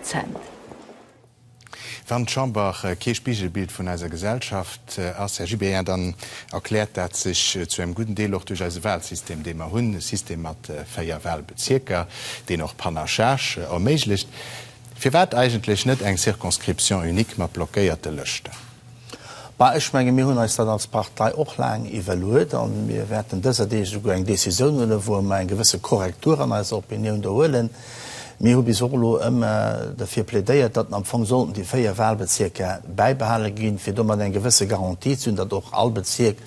Prozent. Wann d'Chamber kee Spigelbild vun eiser Gesellschaft ass, Här Gibéryen, dann erkläert dat sech zu engem gudden Deel och duerch eise Wahlsystem, dee mer hunn, e System mat 4 Wahlbezierker, deen och Panachage erméiglecht. Firwat eigentlech net eng Circonscription unique mat blockéierte Lëschten? Bah, ech menge mir hunn eis dat als Partei och laang iwwerluet a mir wäerten dëser Deeg esouguer eng Décisioun huelen, wou mer eng gewësse Korrektur an eiser Opinioun do huelen. Mir hu bis och elo ëmmer derfir plädéiert, datt am Fong sollten déi 4 Wahlbezierker bäibehale ginn, fir domat eng gewësse Garantie ze hunn, datt och all Bezierk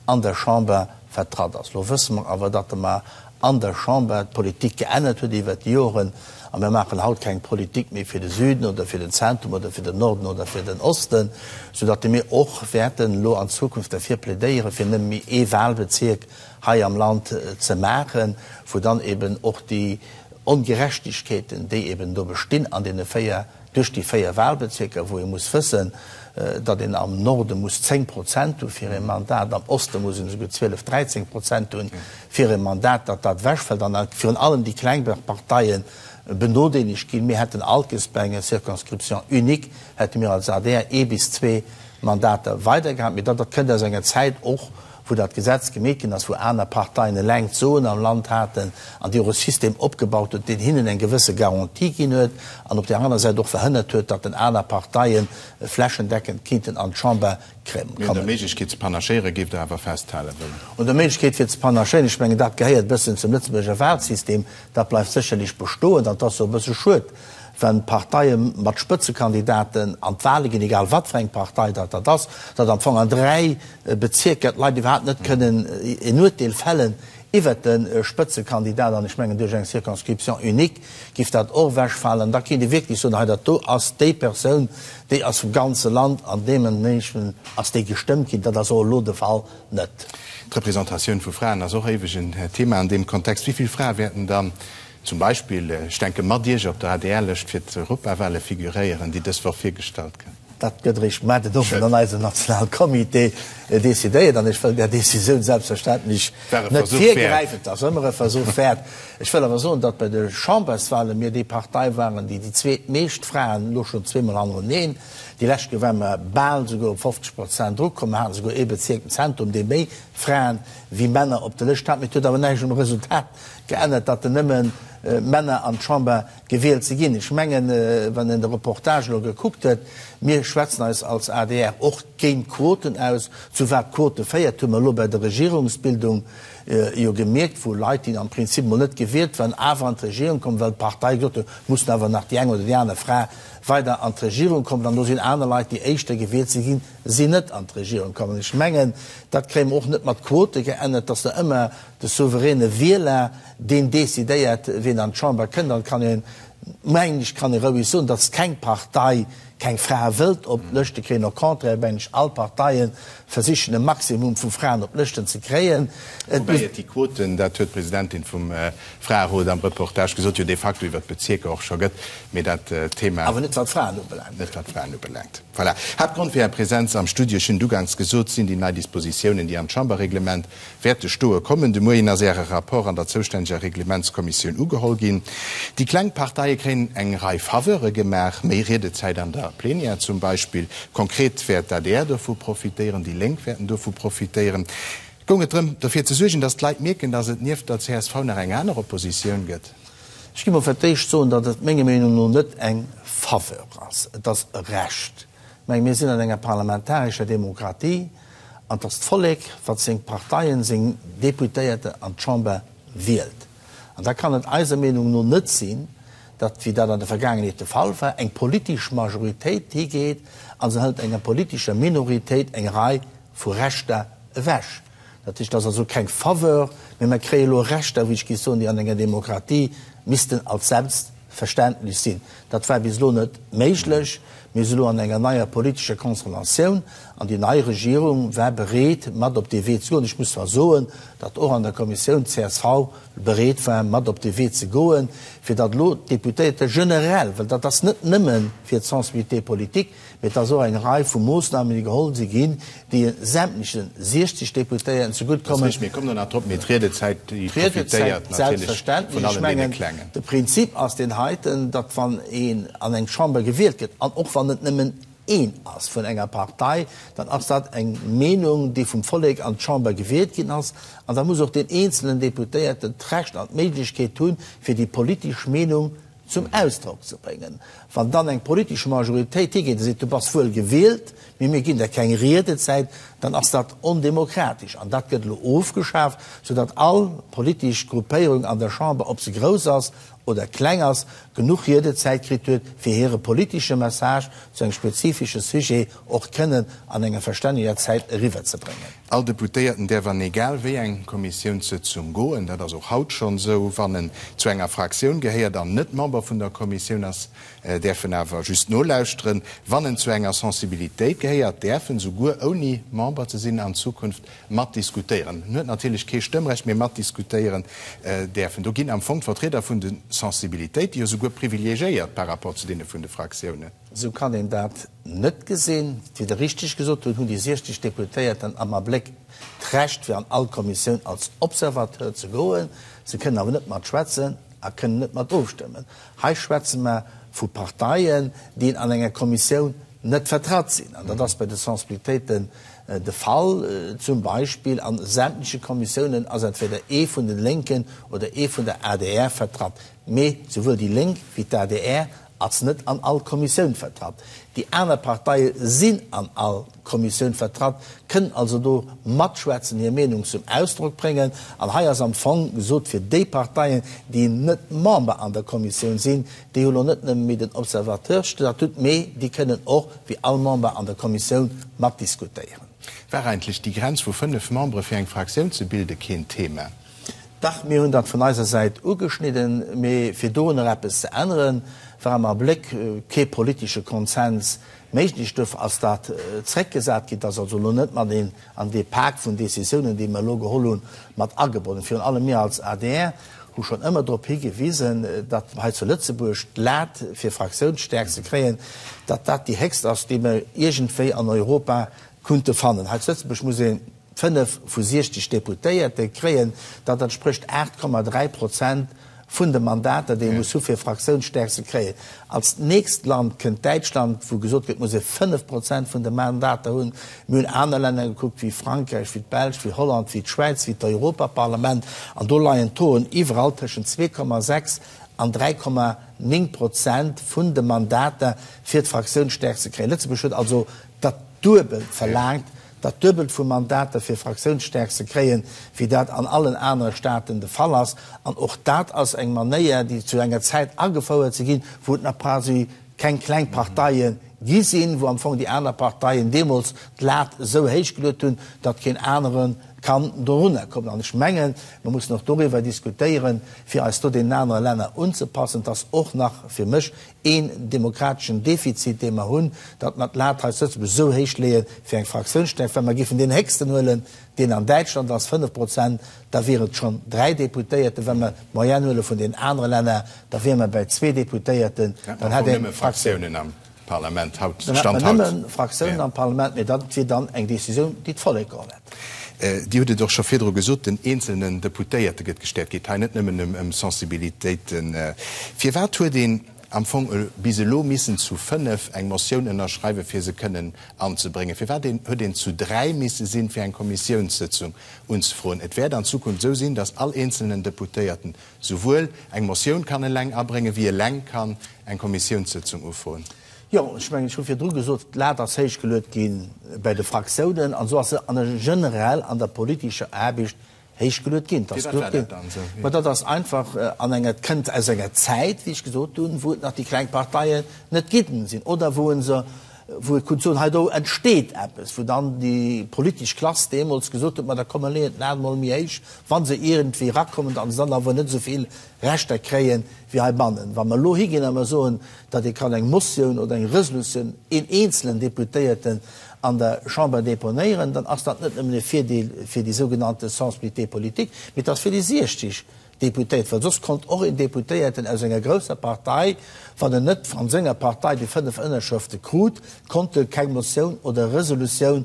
an der Chamber vertratt ass. Elo wësse mer awer, datt mer an der Chamber d'Politik geännert huet iwwert déi Joren a mir maachen haut keng Politik méi fir de Süden oder fir den Zentrum oder fir den Norden oder fir den Osten, soudatt mir och wäerten elo an Zukunft derfir plädéieren, fir nëmme méi ee Wahlbezierk hei am Land ze maachen, wou dann eben och déi Ongerechtegkeeten, déi eben do bestinn an deene 4, duerch déi 4 Wahlbezierker, wou ee muss wëssen, datt een am Norde muss 10 Prozent hu fir ee Mandat, am Oste muss een esouguer 12, 13 Prozent hunn fir ee Mandat, datt dat ewechfält an virun allem déi kleng Parteie benodeelegt ginn. Mir hätten alkes bei enger Circonscription unique, hätte mir als adr ee bis zwee Mandater weider gehat. Mee dat kënnt aus enger Zäit och, wou dat Gesetz gemeet ginn ass, wou aner Parteien eleng d'Soen am Land haten an déi och e System opgebaut huet, deen hinnen eng gewësse Garantie ginn huet an op där aner Säit och verhënnert huet, datt den aner Parteie flächendeckend kinnten an d'Chamber kommen. Mee un der Méiglechkeet ze panachéiere géift Der awer festhale wëllen? Un der Méiglechkeet fir ze panachéieren, ech mengen, dat gehéiert e bëssen zum Lëtzebuerger Wahlsystem, dat bleift sécherlech bestoen. Dat ass jo e bësse schued, Wann Parteie mat Spëtzekandidaten an d'Wahle ginn, egal wat fir eng Partei dat dat ass, datt am Fong an 3 Bezierker d'Leit iwwerhaapt net kënnen en Urteel fällen iwwert de Spëtzekandidat, an ech mengen duerch eng Circonscription unique giff dat och ewechfalen, da kéint ee wierklech soen, hei dat do ass déi Persoun, déi ass vum ganze Land an deementsprechend ass déi gestëmmt ginn. Dat ass och elo de Fall net. D'Representatioun vu Fraen ass och éiweg en Thema an deem Kontext. Wéi vill Frae wäerten dann Zum Beispill, ech denke mat Iech op der ADR-Lëscht fir d'Europawale figuréieren, déi dës Woch virgestallt gëtt. Dat gëtt eréischt muar den Owend an eisem Nationalcomité decidéiert an ech wëll där Decisioun selbstverständlech net virgräifen. Et ass ëmmer e Versuch wäert. Ech wëll awer soen, datt bei de Chamberswale mir déi Partei waren, déi déi zweetmeescht Fraen elo schonn zweemol hannereneen, déi lescht Kéier ware mer bal souguer op 50 Prozent erukomm, mer haten souguer ee Bezierk, den Zentrum, dee méi Fraen wéi Männer op der Lëscht hat. Mee et huet awer näischt um Resultat Geännert, datt en nëmme Männer an d'Chamber gewielt si ginn. Ech mengen, wann een de Reportage elo gekuckt huet, mir schwätzen eis als adr och géint Quoten aus. Zu wat Quote féiert, hu mer elo bei der Regierungsbildung jo gemierkt, wou Leit, déi am Prinzip mol net gewielt waren, awer an d'Regierung kommen, well d'Partei gesot huet, mussen awer nach déi eng oder déi aner Fra weider an d'Regierung kommen. An do sinn aner Leit, déi éischter gewielt si ginn, sinn net an d'Regierung komm. An ech mengen, dat kréie mer och net mat Quote geännert, datt der ëmmer De souveräne Wieler, deen decidéiert, wien an d'Chamber kënnt. An et kann een, mengen ech, kann ee roueg soen, datt keng Partei keng Frae wëllt op d'Lëschte kréien. Au contraire, mengen ech, all Parteie versichen e Maximum vu Fraen op d'Lëschten ze kréien. Woubäi et déi Quoten, dat huet d'Presidentin vum Fraerot am Reportage gesot, jo de facto iwwer d'Bezierker och scho gëtt. Mee dat Thema. Awer net wat d'Fraen ubelaangt. Net wat d'Fraen ubelaangt. Voilà. Haaptgrond fir Är Presenz am Studio, ech hunn et uganks gesot, sinn déi nei Dispositiounen, déi an d'Chamberreglement Wäerte stoe kommen. De Moien ass Äre Rapport an der zoustänneger Reglementskommissioun ugeholl ginn. Déi kleng Parteie kréien eng Rei Faveure gemaach, méi Riedezäit an der Plenière zum Beispill. Konkret wäert d'ADR dovu profitéieren, déi Lénk wäerten dovu profitéieren. Goung et drëm, derfir ze suergen, datt d'Leit mierken, datt et nieft der csv nach eng aner Oppositioun gëtt? Ech gi mol fir d'éischt soen, datt et menger Meenung no net eng Faveur ass, et ass e Recht. Ech menge mir sinn an enger parlamentarescher Demokratie. An et ass d'Vollek, wat seng Parteien, seng Deputéierte an d'Chamber wielt. An da kann et eiser Meenung no net sinn, datt, wéi dat an der Vergaangenheet de Fall war, eng politesch Majoritéit higeet a se hëlt enger politescher Minoritéit eng Rei vu Rechter ewech. Dat heescht, et ass also keng Faveur, mä mer kréie elo Rechter, wéi ech géif soen, déi an enger Demokratie missten als selbstverständlech sinn. Dat war bis elo net méiglech. Mir si elo an enger neier politescher Konstellatioun an déi nei Regierung war bereet, mat op dee Wee ze goen. Ech muss zwar soen, datt och an der Kommissioun d'CSV bereet war, mat op dee Wee ze goen, fir datt elo d'Deputéierte generell, well dat ass net nëmme fir d'Sensibilité politique, mee et ass och eng Rei vu Moossnamen, déi geholl si ginn, déi sämtleche 60 Deputéierten zegutt kommen. Dat ass richteg, mir kommen do nach drop, mee d'Riedezäit, déi profitéiert natierlech vun allen deene Klengen. De Prinzip ass deen heiten, datt wann een an eng Chamber gewielt gëtt, an och wann et nëmmen een ass vun enger Partei, dann ass dat eng Meenung, déi vum Vollek an d'Chamber gewielt ginn ass, an da muss och deen eenzelen Deputéierten d'Recht an d'Méiglechkeet hunn, fir déi politesch Meenung zum Ausdrock ze bréngen. Wann dann eng politesch Majoritéit higeet a seet, du bass wuel gewielt, mee mir ginn der keng Riedezäit, dann ass dat ondemokratesch. An dat gëtt elo ofgeschaaft, soudatt all politesch Gruppéierung an der Chamber, ob se grouss ass oder kleng ass, genuch Riedezäit kritt huet, fir hire politesche Message zu engem spezifesche Sujet och kënnen an enger verstänneger Zäit eriwwerzebréngen. All Deputéierten däerf an egal wéi eng Kommissiounssëtzung goen. Dat ass och haut schonn esou. Wann en zu enger Fraktioun gehéiert an net Member vun der Kommissioun ass, däerf en awer just nolauschteren. Wann en zu enger Sensibilitéit gehéiert, däerf en, souguer ouni Member ze sinn, an Zukunft matdiskutéieren. En huet natierlech kee Stëmmrecht, mee matdiskutéieren däerf en. Do ginn am Fong d'Vertrieder vun de Sensibilitéite jo souguer privilegiéiert par rapport zu deene vun de Fraktiounen. Esou kann een dat net gesinn. Wéi Der richteg gesot hutt, hunn déi 60 Deputéierten am Abléck d'Recht, fir an all Kommissioun als Observateur ze goen. Se kënnen awer net matschwätzen a kënnen net mat ofstëmmen. Hei schwätze mer vu Parteien, déi an enger Kommissioun net vertratt sinn. An dat ass bei de Sensibilitéiten de Fall. Zum Beispill a sämtleche Kommissiounen ass entweder ee vun den Lénken oder ee vun der adr vertratt. Mee souwuel déi Lénk wéi d'ADR ass net an all Kommissioun vertratt. Déi aner Parteie sinn an all Kommissioun vertratt, kënnen also do matschwätzen, hir Meenung zum Ausdrock bréngen. An hei ass am Fong gesot, fir déi Parteien, déi net Member an der Kommissioun sinn, déi hu lo net nëmme méi den Observateursstatut, mee déi kënnen och wéi all Member an der Kommissioun matdiskutéieren. War eigentlech déi Grenz vu 5 Membere fir eng Fraktioun ze bilde keen Thema? Dach, mir hunn dat vun eiser Säit ugeschnidden, mee fir do nach eppes ze änneren, war am Abléck kee politesche Konsens méiglech. Duerfir ass dat zréckgesat ginn. Et ass also elo net mat een an dee Pak vun Décisiounen, déi mer elo geholl hunn, mat agebonnen. Virun allem mir als adr hu schonn ëmmer drop higewisen, datt hei zu Lëtzebuerg d'Lat fir Fraktiounsstärkt ze kréien, datt dat déi héchst ass, déi mer iergendwéi an Europa kunnte fannen. Hei zu Lëtzebuerg muss ee 5 vu 60 Deputéierte kréien, dat entsprécht 8,3 Prozent vun de Mandater, déi ee muss hu fir Fraktiounsstärkt ze kréien. Als nächst Land kënnt Däitschland, wou gesot gëtt, muss ee 5 Prozent vun de Mandater hunn. Mir hunn aner Länner gekuckt, wéi Frankräich, wéi d'Belsch, wéi Holland, wéi d'Schwäiz, wéi d'Europaparlament, an do leien d'Tauxen iwwerall tëschent 2,6 an 3,9 Prozent vun de Mandater, fir d'Fraktiounsstärkt ze kréien. Lëtzebuerg huet also dat Duebelt verlaangt, dat Duebelt vu Mandater fir Fraktiounsstärkt ze kréien, wéi dat an allen anere Staaten de Fall ass. An och dat ass eng Manéier, déi zu enger Zäit agefouert si ginn, wou et nach quasi keng kleng Parteie gi sinn, wou am Fong déi aner Parteien deemools d'Lat esou héich geluet hunn, datt keen anere kann dorunner kommen. An ech mengen, mer mussen och doriwwer diskutéieren, fir eis do deenen anere Länner unzepassen. Et ass och nach fir mech een demokrateschen Defizit, dee mer hunn, datt mer d'Lat hei zu Lëtzebuerg esou héich leeë fir eng Fraktiounsstärkt. Wa mer géifen deen héchsten huelen, deen an Däitschland ass, 5 Prozent, da wier et schonn 3 Deputéierten. Wa mer d'Moyenne huele vun den anere Länner, da wiere mer bäi zwee Deputéierten. Dann hätt een. Nëmme Fraktiounen am Parlament haut, Stand haut. Dann hätt mer nëmme Fraktiounen am Parlament, mee dat wier dann eng Décisioun, déi d'Vollek geholl hätt. Dir hutt et och scho virdru gesot, den eenzelnen Deputéierte gëtt gestäerkt. Et geet hei net nëmmen ëm Sensibilitéiten. Firwat huet een am Fong bis elo missen zu fënnef eng Motioun ënnerschreiwen, fir se kënnen anzebréngen? Firwat huet een zu dräi misse sinn, fir eng Kommissiounssëtzung unzefroen? Et wäert an Zukunft esou sinn, datt all eenzelnen Deputéierten souwuel eng Motioun kann eleng abréngen, wéi eleng kann eng Kommissiounssëtzung ufroen. Jo, ech mengen, ech hu virdru gesot, d'Lat ass héich geluet gi bei de Fraktiounen an esou ass se an generell an der politescher Aarbecht héich geluet ginn. Et ass gesot ginn, ma dat ass einfach an enger, et kënnt aus enger Zäit, wéi ech gesot hunn, wou et nach déi kleng Parteien net gi sinn oder wou se. wou ee konnt soen, hei do entsteet eppes, wou dann déi politesch Klass deemools gesot huet, ma da komm mer leeën d'Lat emol méi héich, wa se iergendwéi erakommen, datt se dann awer net esou vill Rechter kréien wéi heibannen. Wa mer elo higinn a mer soen, datt ee kann eng Motioun oder eng Resolutioun, een eenzelen Deputéierten, an der Chamber deponéieren, dann ass dat net nëmmen e Virdeel fir déi sougenannte Sensibilité politique, mee et ass fir déi 60 Deputéiert, well soss konnt och een Deputéierten aus enger grousser Partei, wann en net an senger Partei déi 5 Ënnerschrëfte krut, konnt e keng Motioun oder Resolutioun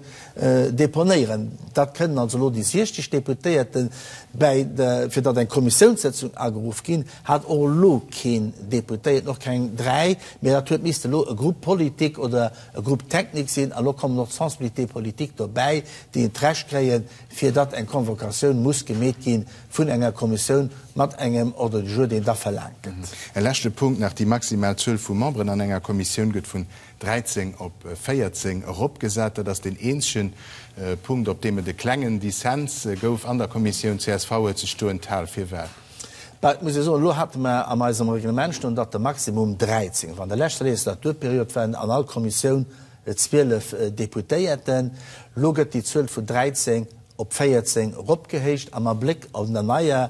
deponéieren. Dat kënnen also elo déi 60 Deputéierten. Bäi der, fir datt eng Kommissiounssëtzung ageruff ginn, hat och elo keen Deputéierten, och keng 3, mee dat huet misste elo e Groupe politique oder e Groupe technique sinn. A lo kommen och d'Sensibilités politiques dobäi, déi et d'Recht kréien, fir datt eng Convocatioun muss gemeet gi vun enger Kommissioun mat engem Ordre du jour, deen da verlaangt gëtt. E leschte Punkt nach, Déi maximal Zuel vu Memberen an enger Kommissioun gëtt vun 13 op 14 eropgesat. Dat ass deen eenzege Punkt, op deem et e klengen Dissens gouf an der Kommissioun. Csv huet sech do enthal. Firwat? Bah, et muss ee soen, elo hate mer an eisem Reglement stoen, datt de Maximum 13 war. An der leschter Legislaturperiod waren an all Kommissioun 12 Deputéierten. Elo gëtt déi Zuel vun 13 op 14 eropgehéicht. A mam Bléck op der neier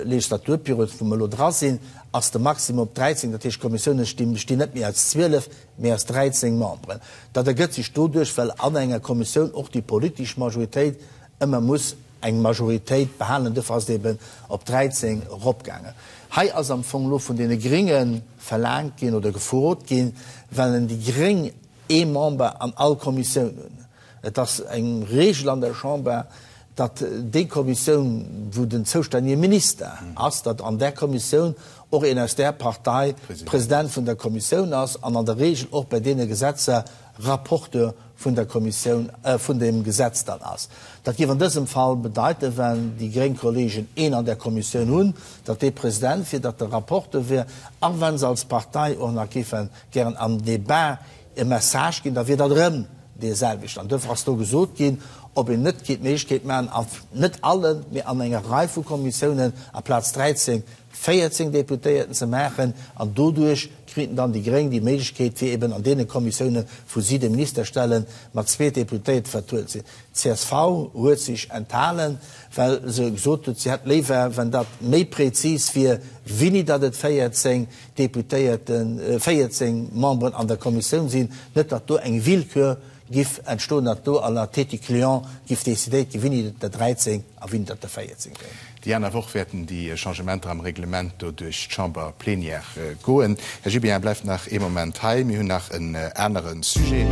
Legislaturperiod, wou mer elo dra sinn, ass de Maximum op 13. Dat heescht, d'Kommissioune bestinn net méi aus 12, mee aus 13 Memberen. Dat ergëtt sech doduerch, well an enger Kommissioun och déi politesch Majoritéit ëmmer muss eng Majoritéit behalen. Duerfir ass et eben op 13 eropgaangen. Hei ass am Fong elo vun deene Gringe verlaangt ginn oder gefrot ginn, well en déi Gréng ee Member an all Kommissioun hunn. Et ass eng Regel an der Chamber, datt déi Kommissioun, wou den zoustännege Minister ass, datt an där Kommissioun och een aus där Partei President vun der Kommissioun ass an an der Regel och bei deene Gesetzer Rapporteur vun der Kommissioun, vun deem Gesetz dann ass. Dat géif an dësem Fall bedeiten, well déi gréng Kollegen een an där Kommissioun hunn, datt dee President wier, datt de Rapporteur wier, a wa se als Partei och nach géife gären am Débat e Message ginn, da wier dat erëm dee selwechten. An duerfir ass do gesot ginn, ob een net kéint d'Méiglechkeet maachen, an net allen, mee an enger Rei vu Kommissiounen aplaz 13, 14 Deputéierten ze maachen. An doduerch kriten dann déi Gréng déi Méiglechkeet, fir eben an deene Kommissiounen, wou si de Minister stellen, mat zwee Deputéierte vertrueden ze sinn. D'CSV huet sech enthalen, well se gesot huet, si hätt léiwer, wann dat méi prezis wier, wéini datt et 14 Deputéierten, 14 Memberen an der Kommissioun sinn, net datt do eng Willkür giff entstoen, datt do à la tête du client giff decidéiert ginn, wéini et der 13 a wéini datt der 14 ginn. Déi aner Woch wäerten déi Changementer am Reglement do duerch d'Chamber-Plenière goen. Här Gibéryen, bleift nach ee Moment hei, mir hunn nach en anere Sujet.